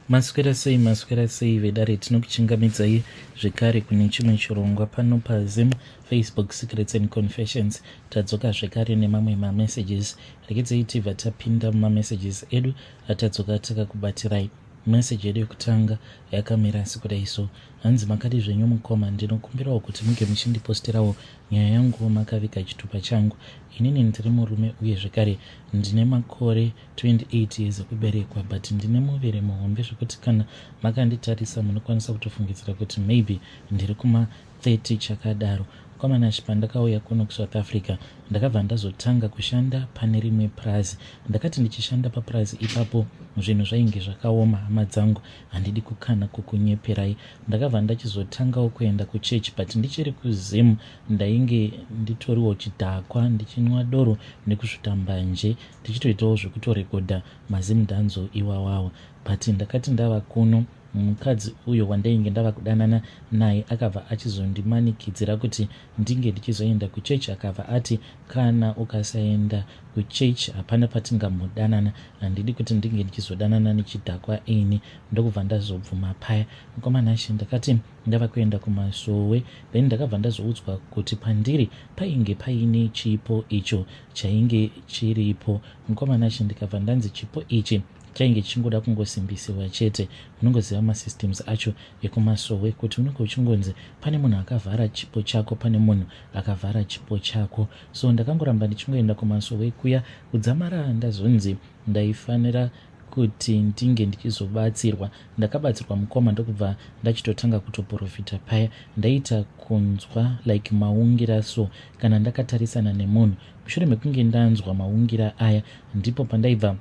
Maswera sei maswera sei vedare tinokuchingamidzai zvekare kune chimwe chirongwa pano paZim Facebook Secrets and Confessions tadzoka zvekare nemamwe mamessages regedzei tibva tapinda mumamessages edu atadzoka takakubatirai message yedu yekutanga yakamira sekudai so hanzi makadi zvenyu mukoma ndinokumbirawo kuti muge muchindiposterawo nyaya yangu makaviga chitupa changu inini ndiri murume uye zvekare ndine makore 28 years ekuberekwa but ndine muviri muhombe zvekuti kana makanditarisa munokwanisa kutofungidzira kuti maybe ndiri kuma 30 chakadaro kwamanashi pandakauya kuno kusouth africa ndakabva ndazotanga kushanda pane rimwe purazi ndakati ndichishanda papurazi ipapo zvinhu zvainge zvakaoma hama dzangu handidi kukana kukunyeperai ndakabva ndachizotangawo kuenda kuchechi but ndichiri kuzim ndainge nditoriwo chidhakwa ndichinwa doro nekusvuta mbanje tichitoitawo zvekutorekodha mazimdanzo iwawawa but ndakati ndava kuno mukadzi uyo wandainge ndava kudanana naye akabva achizondimanikidzira kuti ndinge ndichizoenda kuchechi akabva ati kana ukasaenda kuchechi hapana patingambodanana handidi kuti ndinge ndichizodanana nechidhakwa ini ndokubva ndazobvuma paya mukoma Nashe ndakati ndava kuenda kumasowe then ndakabva ndazoudzwa kuti pandiri painge paine chipo icho chainge chiripo mukoma Nashe ndikabva ndanzi chipo ichi chainge chichingoda kungosimbisiwa chete unongoziva masystems acho ekumasowe kuti unenge uchingonzi pane munhu akavhara chipo chako pane munhu akavhara chipo chako so ndakangoramba ndichingoenda kumasowe kuya kudzamara ndazonzi ndaifanira kuti ndinge ndichizobatsirwa ndakabatsirwa mukoma ndokubva ndachitotanga kutoprofita paya ndaita kunzwa like maungira so kana ndakatarisana nemunhu mushure mekunge ndanzwa maungira aya ndipo pandaibva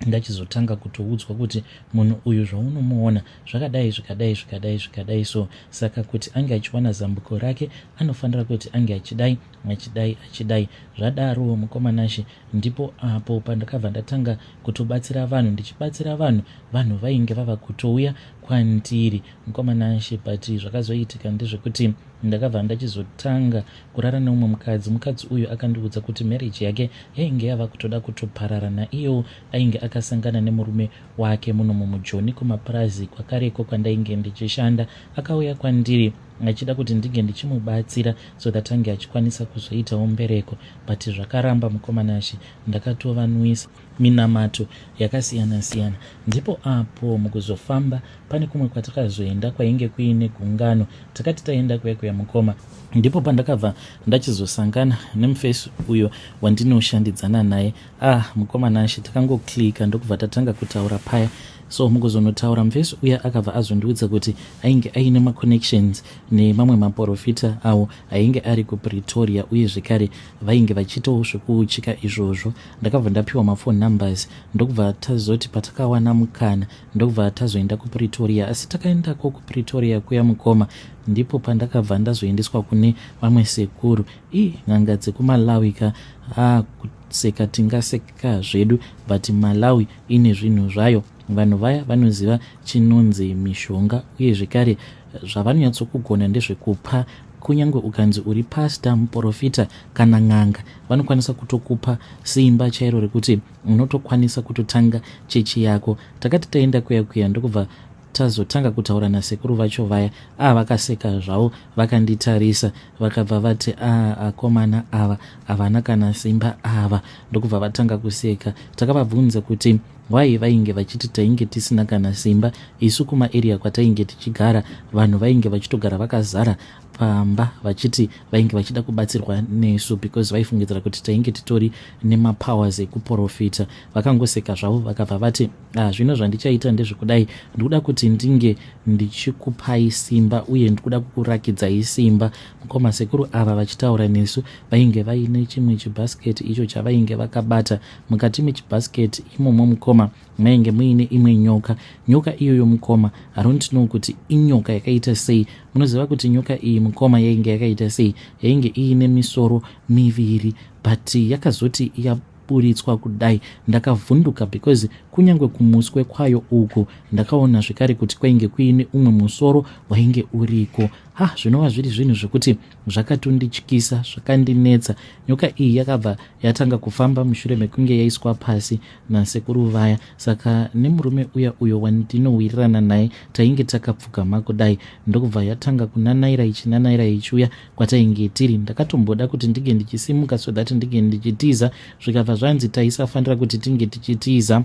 ndachizotanga kutoudzwa kuti munhu uyu zvaunomuona zvakadai zvikadai zvikadai zvikadai so saka kuti ange achiwana zambuko rake anofanira kuti ange achidai achidai achidai zvadaro mukoma Nashe ndipo apo pandakabva ndatanga kutobatsira vanhu ndichibatsira vanhu vanhu vainge vava kutouya kwandiri mukoma Nashe but zvakazoitika ndezvekuti ndakabva ndachizotanga kurara neumwe mukadzi mukadzi uyu akandiudza kuti marriage yake yainge yava kutoda kutoparara naiyewo ainge akasangana nemurume wake muno mumujoni kumapurazi kwakareko kwandainge ndichishanda akauya kwandiri achida kuti ndinge ndichimubatsira so that ange achikwanisa kuzoitawo mbereko but zvakaramba mukoma Nashe ndakatovanwisa minamato yakasiyana siyana ndipo apo mukuzofamba pane kumwe kwatakazoenda kwainge kuine gungano takati taenda kuya kuya mukoma ndipo pandakabva ndachizosangana nemufesi uyo wandinoshandidzana naye ah mukoma Nashe takangoklika ndokubva tatanga kutaura paya so mukuzonotaura mufesi uya akabva azondiudza kuti ainge aine maconnections nemamwe maprofita awo ainge ari kupretoria uye zvekare vainge vachiitawo zvekuuchika izvozvo ndakabva ndapiwa maphone numbers ndokubva tazoti patakawana mukana ndokubva tazoenda kupretoria asi takaendako kupretoria kuya mukoma ndipo pandakabva ndazoendeswa kune vamwe sekuru i n'anga dzekumalawi ka ah, kuseka tingaseka zvedu but malawi ine zvinhu zvayo vanhu vaya vanoziva chinonzi mishonga uye zvekare zvavanonyatsokugona ndezvekupa kunyange ukanzi uri pasta muprofita kana n'anga vanokwanisa kutokupa simba chairo rekuti unotokwanisa kutotanga chechi yako takati taenda kuya kuya ndokubva tazotanga kutaura nasekuru vacho vaya a ah, vakaseka zvavo vakanditarisa vakabva vati a ah, akomana ava havana kana simba ava ndokubva vatanga kuseka takavabvunza kuti why vainge vachiti tainge tisina kana simba isu kumaarea kwatainge tichigara vanhu vainge vachitogara vakazara pamba vachiti vainge vachida kubatsirwa nesu because vaifungidzira kuti tainge titori nemapowers ekuprofita vakangoseka zvavo vakabva vati ah, zvino zvandichaita ndezvekudai ndikuda kuti ndinge ndichikupai simba uye ndikuda kukurakidzai simba mukoma sekuru ava vachitaura nesu vainge vaine chimwe chibhasiketi icho chavainge vakabata mukati mechibhasiketi imomo mukoma mainge muine imwe nyoka nyoka iyoyo mukoma i don't know kuti inyoka yakaita sei munoziva kuti nyoka iyi mukoma yainge yakaita sei yainge iine misoro miviri but yakazoti ya yaburitswa kudai. Ndakavhunduka because kunyange kumuswe kwayo uku ndakaona zvekare kuti kwainge kuine umwe musoro wainge uriko. Ha, zvinova zviri zvinhu zvekuti zvakatondityisa, zvakandinetsa. Nyoka iyi yakabva yatanga kufamba mushure mekunge yaiswa pasi nasekuru vaya. Saka nemurume uya uyo wandinowirirana naye tainge takapfugama kudai, ndokubva yatanga kunanaira ichinanaira ichiuya kwatainge tiri. Ndakatomboda kuti ndinge ndichisimuka so that ndinge ndichitiza, zvikabva zvanzi taisafanira kuti tinge tichitiza.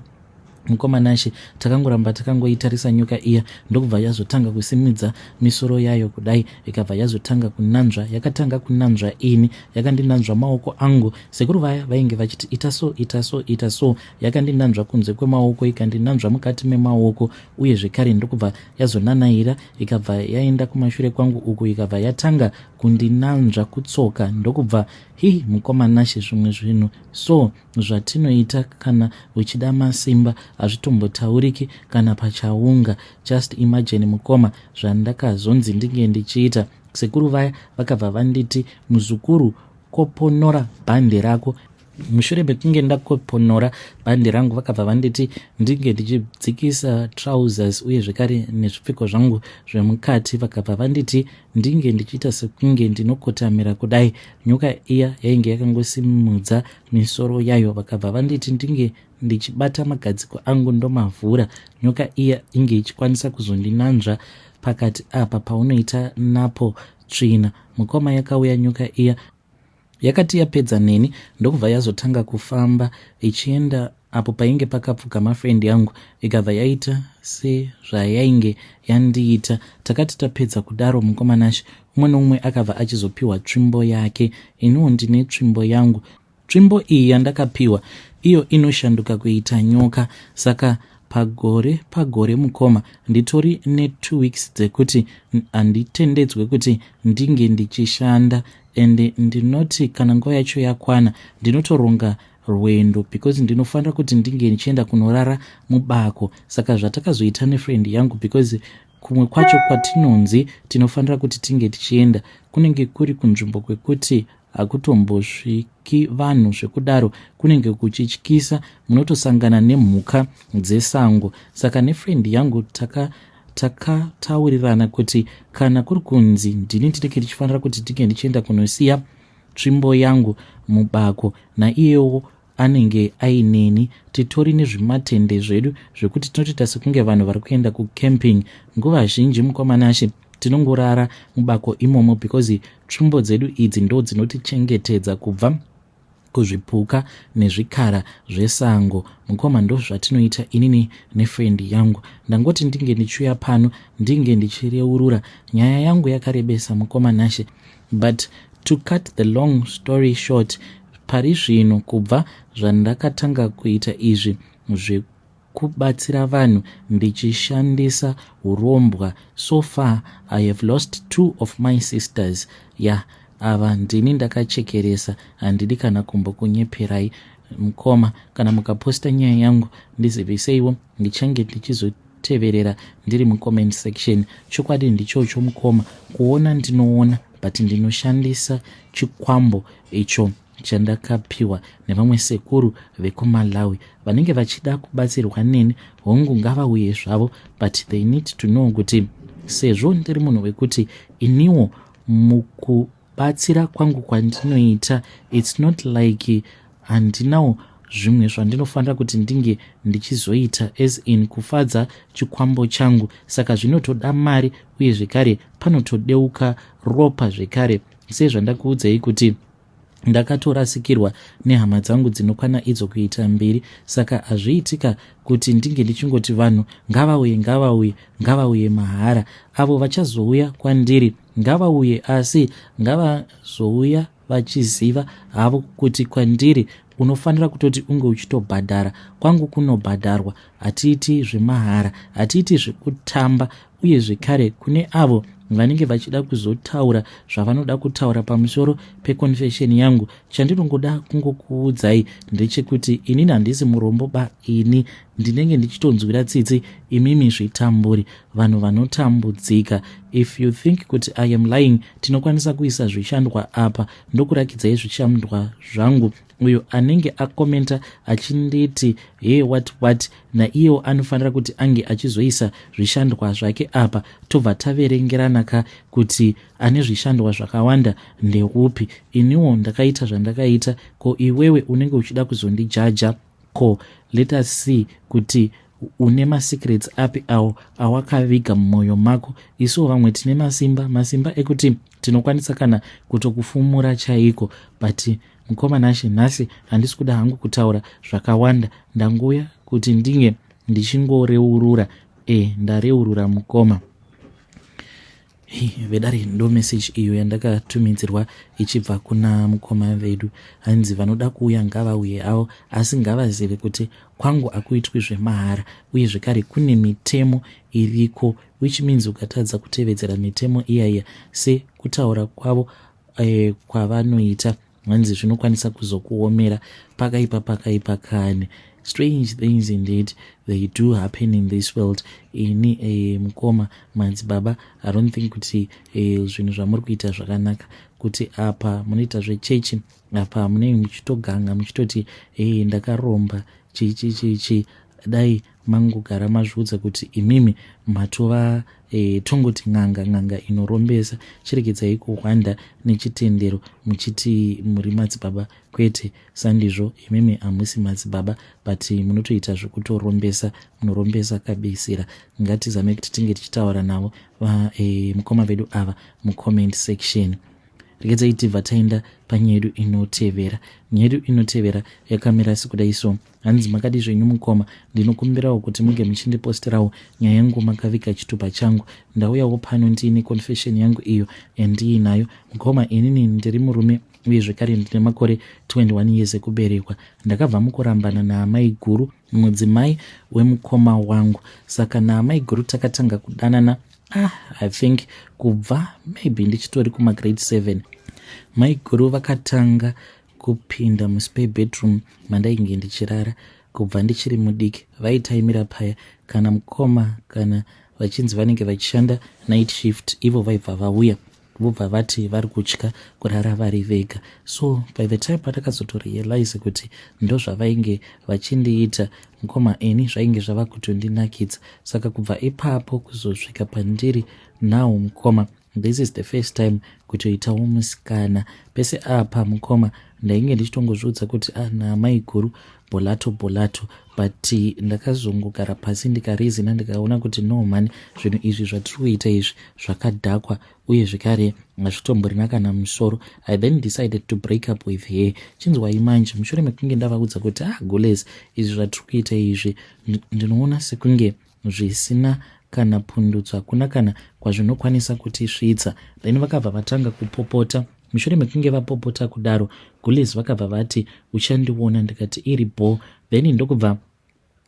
Mukoma Nashe, takangoramba takangoitarisa nyoka iya, ndokubva yazotanga kusimudza misoro yayo kudai, ikabva yazotanga kunanzva. Yakatanga kunanzva ini, yakandinanzva maoko angu. Sekuru vaya vainge vachiti ita so, ita so, ita so. Yakandinanzva kunze kwemaoko, ikandinanzva mukati memaoko uye zvekare, ndokubva yazonanaira, ikabva yaenda kumashure kwangu uku, ikabva yatanga kundinanzva kutsoka. Ndokubva hi, mukoma Nashe, zvimwe zvinhu so zvatinoita kana uchida masimba hazvitombotauriki kana pachaunga. Just imagine, mukoma, zvandakazonzi ndinge ndichiita. Sekuru vaya vakabva vanditi, "Muzukuru, koponora bhande rako." Mushure mekunge ndakoponora bhande rangu, vakabva vanditi ndinge ndichidzikisa trousers uye zvekare nezvipfeko zvangu zvemukati. Vakabva vanditi ndinge ndichiita sekunge ndinokotamira kudai. Nyoka iya yainge yakangosimudza misoro yayo. Vakabva vanditi ndinge ndichibata magadziko angu ndomavhura, nyoka iya inge ichikwanisa kuzondinanzva pakati apa paunoita napo tsvina. Mukoma, yakauya nyoka iya, yakati yapedza neni, ndokubva yazotanga kufamba ichienda apo painge pakapfugama friend yangu, ikabva yaita sezvayainge yandiita. Takati tapedza kudaro, mukoma Nashe, umwe neumwe akabva achizopiwa tsvimbo yake. Iniwo ndine tsvimbo yangu. Tsvimbo iyi yandakapiwa iyo inoshanduka kuita nyoka. Saka pagore pagore, mukoma, nditori ne2 weeks dzekuti handitendedzwe kuti ndinge ndichishanda. Ende ndinoti kana nguva yacho yakwana, ndinotoronga rwendo because ndinofanira kuti ndinge ndichienda kunorara mubako. Saka zvatakazoita nefriend yangu, because kumwe kwacho kwatinonzi tinofanira kuti tinge tichienda kunenge kuri kunzvimbo kwekuti hakutombosviki vanhu zvekudaro, kunenge kuchityisa, munotosangana nemhuka dzesango. Saka nefriend yangu takataurirana kuti kana kuri kunzi ndini ndinenge ndichifanira kuti ndinge ndichienda kunosiya tsvimbo yangu mubako, naiyewo anenge aineni. Titori nezvimatende zvedu zvekuti tinotoita sekunge vanhu vari kuenda kucamping. Nguva zhinji, mukoma Nashe, tinongorara mubako imomo because tsvimbo dzedu idzi ndo dzinotichengetedza kubva kuzvipuka nezvikara zvesango. Mukoma, ndo zvatinoita inini nefriend yangu. Ndangoti ndinge ndichiuya pano, ndinge ndichireurura nyaya yangu. Yakarebesa, mukoma Nashe, but to cut the long story short, pari zvino kubva zvandakatanga kuita izvi zvekubatsira vanhu ndichishandisa urombwa, so far I have lost two of my sisters. Ya yeah, ava ndini ndakachekeresa. Handidi kana kumbokunyeperai, mukoma. Kana mukaposta nyaya yangu, ndiziviseiwo, ndichange ndichizoteverera ndiri mucomment section. Chokwadi ndichocho, mukoma, kuona ndinoona, but ndinoshandisa chikwambo icho chandakapiwa nevamwe sekuru vekuMalawi. Vanenge vachida kubatsirwa neni, hongu, ngavauye zvavo, but they need to know kuti sezvo ndiri munhu wekuti iniwo mukubatsira kwangu kwandinoita, it's not like handinawo zvimwe zvandinofanira kuti ndinge ndichizoita, as in kufadza chikwambo changu. Saka zvinotoda mari uye zvekare panotodeuka ropa zvekare, sezvandakuudzai kuti ndakatorasikirwa nehama dzangu dzinokwana idzo kuita mbiri. Saka hazviitika kuti ndinge ndichingoti vanhu ngavauye, ngavauye, ngavauye mahara. Avo vachazouya kwandiri ngavauye, asi ngavazouya vachiziva havo kuti kwandiri unofanira kutoti unge uchitobhadhara. Kwangu kunobhadharwa, hatiiti zvemahara, hatiiti zvekutamba. Uye zvekare kune avo vanenge vachida kuzotaura zvavanoda kutaura pamusoro peconfession yangu, chandinongoda kungokuudzai ndechekuti inini handisi murombo ba. Ini ndinenge ndichitonzwira tsitsi imimi zvitamburi, vanhu vanotambudzika. If you think kuti I am lying, tinokwanisa kuisa zvishandwa apa ndokurakidzai zvishandwa zvangu. Uyo anenge akomenta achinditi hee what what, naiyewo anofanira kuti ange achizoisa zvishandwa zvake apa, tobva taverengerana ka kuti ane zvishandwa zvakawanda ndeupi. Iniwo ndakaita zvandakaita, ko iwewe unenge uchida kuzondijaja? Ko let us see kuti une masecrets api awo awakaviga mumwoyo mako. Isuwo vamwe tine masimba, masimba ekuti tinokwanisa kana kutokufumura chaiko. But mukoma Nashe, nhasi handisi kuda hangu kutaura zvakawanda, ndanguya kuti ndinge ndichingoreurura. E, ndareurura, mukoma. Vedare, ndo message iyo yandakatumidzirwa ichibva kuna mukoma vedu. Hanzi vanoda kuuya ngavauye avo, asi ngavazive kuti kwangu akuitwi zvemahara, uye zvekare kune mitemo iriko, which means ukatadza kutevedzera mitemo iyaiya sekutaura kwavo kwavanoita, hanzi zvinokwanisa kuzokuomera. Pakaipa, pakaipa kani. Strange things indeed, they do happen in this world. Ini mukoma madzibaba, I don't think kuti zvinhu zvamuri kuita zvakanaka, kuti apa munoita zvechechi, apa munenge muchitoganga muchitoti e ndakaromba, chii chii chii chii. Dai mangogara mazviudza kuti imimi matova tongoti n'anga, n'anga inorombesa. Chiregedzai kuhwanda nechitendero muchiti muri madzibaba. Kwete, sandizvo, imimi hamusi madzibaba, but munotoita zvekutorombesa, munorombesa kabisira. Ngatizame kuti tinge tichitaura navo mukoma vedu ava mucomment section. Regedzai tibva taenda panyaya yedu inotevera. Nyaya yedu inotevera yakamira sekudai so. Hanzi, "Makadi zvenyu mukoma? Ndinokumbirawo kuti muge muchindiposterawo nyaya yangu makaviga chitupa changu. Ndauyawo pano ndiine confession yangu iyo yandiinayo. Mukoma, inini ndiri murume, uye zvekare ndine makore 21 years ekuberekwa. Ndakabva mukurambana naamai guru, mudzimai wemukoma wangu. Saka naamai guru takatanga kudanana, ah, I think kubva maybe ndichitori kumagrade 7. Mai guru vakatanga kupinda muspare bedroom mandainge ndichirara kubva ndichiri mudiki. Vaitaimira paya kana mukoma kana vachinzi vanenge vachishanda night shift, ivo vaibva vauya, vobva vati vari kutya kurara vari vega. So by the time patakazotorealize kuti ndozvavainge vachindiita, mukoma, eni zvainge zvava kutondinakidza. Saka kubva ipapo kuzosvika pandiri now, mukoma, this is the first time kutoitawo musikana. Pese apa, mukoma, ndainge ndichitongozviudza kuti ah, naamai guru bolato bolato, but ndakazongogara pasi ndikarizina, ndikaona kuti no man, zvinhu izvi zvatiri kuita izvi zvakadhakwa, uye zvekare hazvitomborina kana musoro. I then decided to break up with her. Chinzwai manje, mushure mekunge ndavaudza kuti ah, gules, izvi zvatiri kuita izvi ndinoona sekunge zvisina kana pundutso, hakuna kana kwazvinokwanisa kutisvitsa. Then vakabva vatanga kupopota. Mushure mekunge vapopota kudaro, gules, vakabva vati uchandiona. Ndikati iri bo. Then ndokubva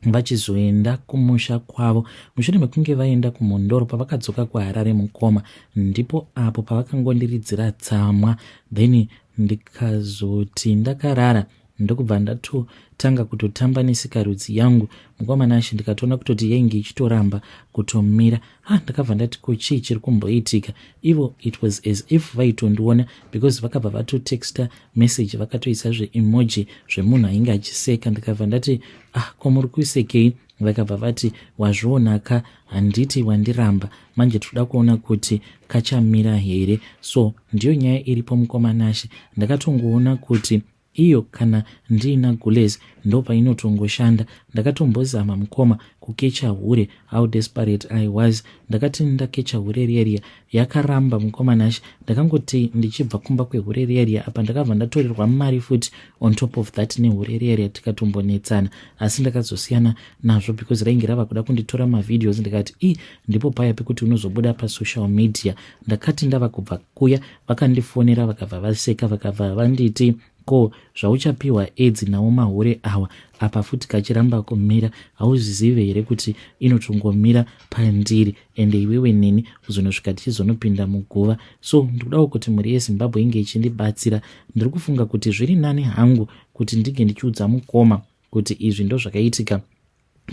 vachizoenda kumusha kwavo. Mushure mekunge vaenda kuMhondoro, pavakadzoka kuHarare, mukoma, ndipo apo pavakangondiridzira tsamwa. Then ndikazoti ndakarara, ndokubva ndatotanga kutotamba nesikarudzi yangu, mukoma Nashe. Ndikatoona kutoti yainge ichitoramba kutomira. Ah, ndakabva ndati ko chii chiri kumboitika? Ivo it was as if vaitondiona, because vakabva vatotexta message, vakatoisa zveemoji zvemunhu ainge achiseka. Ndikabva ndati ah, ko muri kusekei? Vakabva vati wazvionaka, handiti wandiramba? Manje toda kuona kuti kachamira here. So ndiyo nyaya iripo, mukoma Nashe. Ndakatongoona kuti iyo kana ndiina gules ndo painotongoshanda. Ndakatombozama, mukoma, kukecha hure. How desperate I was! Ndakati ndakecha hure riya riya, yakaramba, mukoma Nashe. Ndakangoti ndichibva kumba kwehure riya riya, apa ndakabva ndatorerwa mari futi on top of that nehure riya riya. Tikatombonetsana, asi ndakazosiyana nazvo because rainge rava kuda kunditora mavideos. Ndikati i ndipo paya pekuti unozobuda pasocial media. Ndakati ndava kubva kuya, vakandifonera, vakabva vaseka, vakabva vanditi ko zvauchapiwa edzi nawo mahure awa, apa futi kachiramba kumira, hauzizive here kuti inotongomira pandiri, ende iwewe neni kuzonosvika tichizonopinda muguva? So ndikudawo kuti mhuri yeZimbabwe inge ichindibatsira. Ndiri kufunga kuti zviri nani hangu kuti ndinge ndichiudza mukoma kuti izvi ndo zvakaitika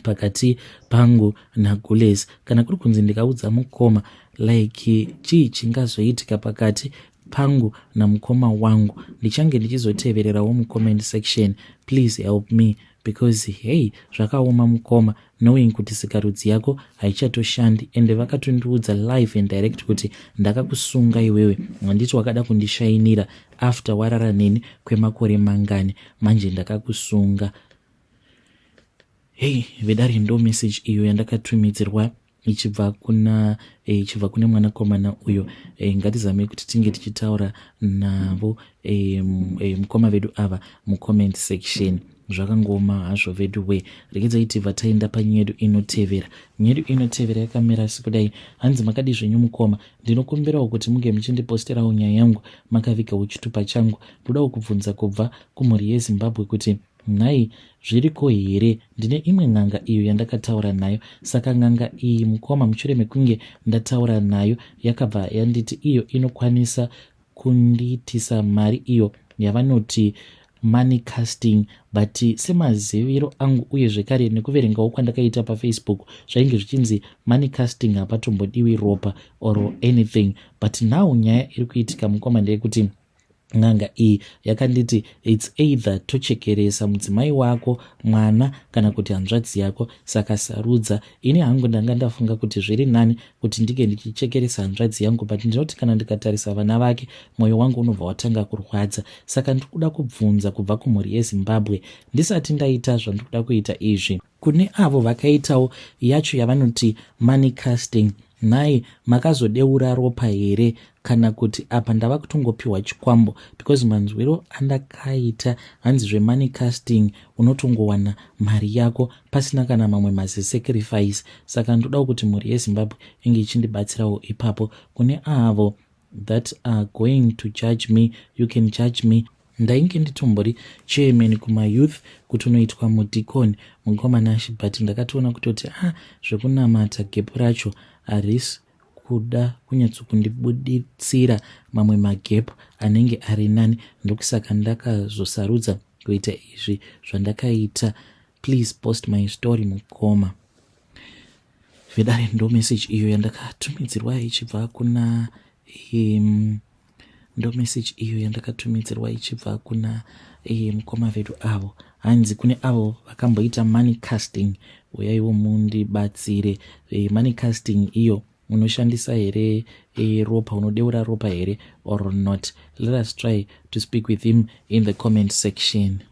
pakati pangu nagules. Kana kuri kunzi ndikaudza mukoma, like chii chingazoitika pakati Pangu namukoma wangu. Ndichange ndichizotevererawo mucomment section. Please help me because hey, zvakaoma mukoma, knowing kuti sikarudzi yako haichatoshandi, ende vakatondiudza live and direct kuti ndakakusunga iwewe, handiti wakada kundishainira after warara neni kwemakore mangani, manje ndakakusunga. Hei vedare, ndo message iyo yandakatumidzirwa ichibva kune mwanakomana uyo. Ngatizamei kuti tinge tichitaura navo mukoma vedu ava mucomment section. Zvakangoma hazvo vedu we. Regedzai tibva taenda panyaya yedu inotevera. Nyaya yedu inotevera yakamira sekudai. Hanzi, "Makadi zvenyu mukoma? Ndinokumbirawo kuti munge muchindiposterawo nyaya yangu makavigawo chitupa changu. Ndodawo kubvunza kubva kumhuri yeZimbabwe kuti nhai, zviriko here? Ndine imwe n'anga iyo yandakataura nayo. Saka n'anga iyi mukoma, mushure mekunge ndataura nayo, yakabva yanditi iyo inokwanisa kundiitisa mari iyo yavanoti money casting, but semaziviro angu uye zvekare nekuverengawo kwandakaita paFacebook, zvainge zvichinzi money casting hapatombodiwi ropa or anything. But now nyaya iri kuitika mukoma ndeyekuti n'anga iyi yakanditi it's either tochekeresa mudzimai wako, mwana kana kuti hanzvadzi yako, saka sarudza. Ini hangu ndanga ndafunga kuti zviri nani kuti ndinge ndichichekeresa hanzvadzi yangu, but ndinoti kana ndikatarisa vana vake, mwoyo wangu unobva watanga kurwadza. Saka ndiri kuda kubvunza kubva kumhuri yeZimbabwe ndisati ndaita zvandiri kuda kuita izvi, kune avo vakaitawo yacho yavanoti money casting, nhai, makazodeura ropa here kana kuti apa ndava kutongopiwa chikwambo? Because manzwiro andakaita, hanzi zvemoney casting unotongowana mari yako pasina kana mamwe mazisacrifice. Saka ndodawo kuti mhuri yeZimbabwe inge ichindibatsirawo ipapo. Kune avo that are going to judge me, you can judge me. Ndainge nditombori chairman kumayouth, kuti unoitwa mudhikoni mukomanashi, but ndakatoona kutoti a ah, zvekunamata gap racho harisi kuda kunyatsokundibuditsira mamwe magap anenge ari nani. Ndokusaka ndakazosarudza kuita izvi zvandakaita. Please post my story mukoma." Vedare, ndo message iyo yandakatumidzirwa ichibva kuna ndo message iyo yandakatumidzirwa ichibva kuna mukoma vedu avo. Hanzi kune avo vakamboita money casting, uyaiwo mundibatsire. Money casting iyo unoshandisa here ropa? Unodeura ropa here or not? Let us try to speak with him in the comment section.